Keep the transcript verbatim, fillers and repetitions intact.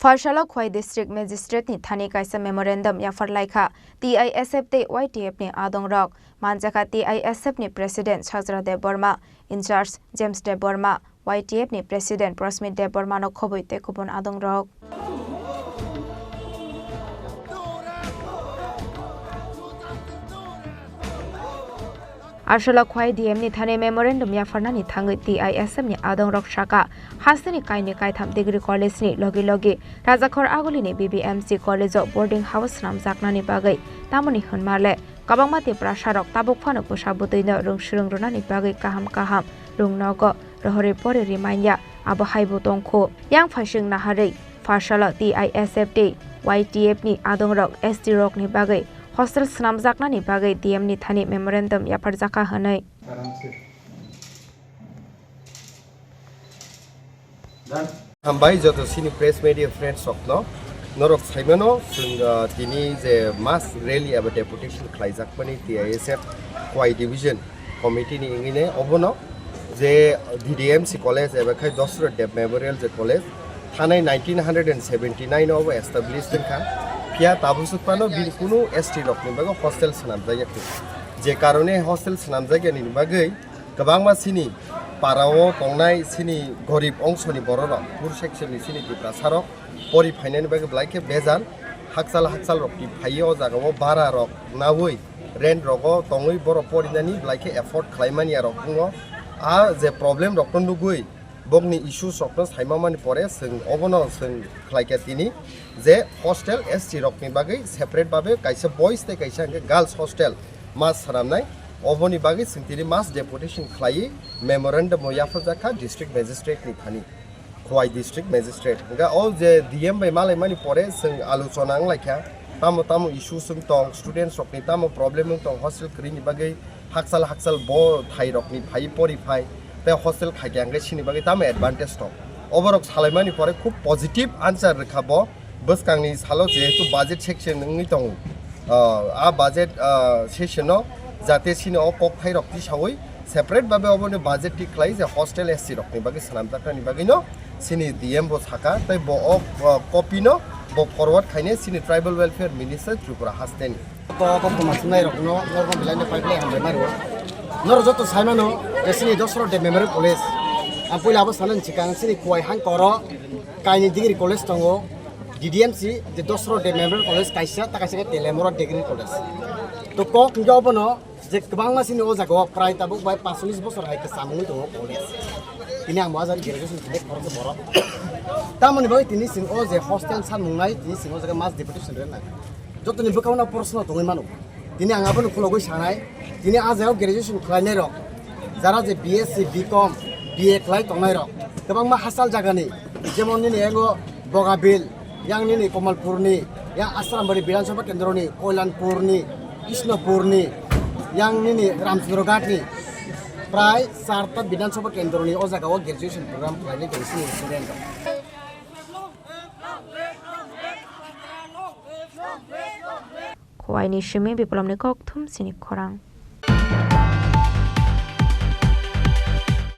Pharsalo Khowai District Magistrate ni thani kaisa memorandum yaphar laikha T I S F tei Y T F ni adongrok. Manjakha T I S F ni President Sajra Debbarma, in-charge James Debbarma, Y T F ni President Prosmit Debbarma no khobwi tei kubun adongrok. Arsala Khowai D M ni thani memorandum yapharnani thangwi T I S F ni adongrok saka, hasteni kainwi kaitham degree college ni logi logi Rajakhor Aguli ni B B M C college o boarding house swnamjaknani bagwi tamoni hwnma le kwbangma Tiprasarok tabuk phano bwsa bwtwino rwng swrwng rwnani bagwi kaham kaham rwng nogo rohorwi pori rimanya abo haibo tongkhu. Yang phaising naharwi pharsalo T I S F tei Y T F ni adongrok S T rokni bagwi hostel swnamjaknani bagwi D M ni thani memorandum yapharjakha hwnwi. Hambai joto sini press media friends rokno, norok saimano chwng, ah, tini je mass rally eba deputation khlaijak mani T I S F Khowai division committee ni wngwi ne obono je D D M C college eba khai Dasarath Deb Memorial je college thanai nineteen hundred and seventy nine o bo established wngkha, phiya tabuk phano bini kunu S T rokni bagwi hostel swnamjak ya khe, je karone hostel swnamjak yani bagwi kwbangma sini para o tongnai sini gorib ongsoni bororok, poor section ni sini Tiprasarok pori phainani bagwi belai khe bejal, hakchal hakchal rok ti phaiwi o jaga o bara rok nawi rent rogo tongwi borok porinani belai khe afford khlaimani arok wngo. A je problem rokno nugwi bokni issues rokno saimamani pore chwng obono chwng khlaikha tini je hostel S T rokni bagwi separate babe kaisa boys tei kaisa hwnkhe girls hostel mass swnamnai, oboni bagwi chwng tini mass deputation khlaiwi memorandum o yapharjakha district magistrate ni thani. Khowai District Magistrate. Hingke o je D M bai malaimani pore chwng alochona wnglaikha, tamo tamo issue chwng tong, students rokni tamo problem wng tong, hostel kwrwini bagwi hakchal hakchal bo thai rokni phai pori phai, tei hostel khaikha hingke sini bagwi tamo advantage tong. Oborok salaimani pore khub positive answer rwkha bo, bwskangni salo jehetu budget section wngwi tongo. Ah, a budget, ah, session o jate sini o kok thai rok tisawi separate babe oboni budget thik khlai je hostel S C rokni bagwi swnamjaknani bagwino sini D M bo saka, tei bo o, ah, copy no bo forward khaine sini Tribal Welfare Minister Tripura hasteni. To koktwma sungnai rokno norok belai no pipeline hambai maro. Norok joto saimano je sini Dasarath Deb Memorial College. Ang puila abo sanani chikang sini Khowai hang koro kaini degree college tongo. D D M C je Dasarath Deb Memorial College kaisa, ta kaisa khe Telemura Degree College. To kok hingke obono je kwbangma sini o jaga o prai tabuk bai paanchchollish bosor hai khe chamungwi tongo college. Tini ang bo ajari graduation khe khoroksa borok. Tamoni bagwi tini chwng o je hostel sanmung nai, tini chwng o jaga mass deputation rwnai. Jotoni bwkhao no proshno tongwi mano. Tini ang abono khulogwi sanai, tini a jagao graduation khlainai rok, jara je B S C, B Com, B A khlai tongnai rok, kwbangma hachal jagani, jemon nini yango Bogabil, yang nini Kamalpurni, yang Asrambari Bidhan Sabha Kendroni, Koilanpurni, Krishnapurni, yang nini Ramchandra Ghatni, prai charta Bidhan Sabha Kendroni o jagao graduation program khlainai tong sini student rok. Khowai ni simi Biplopni kokthum sini khorang.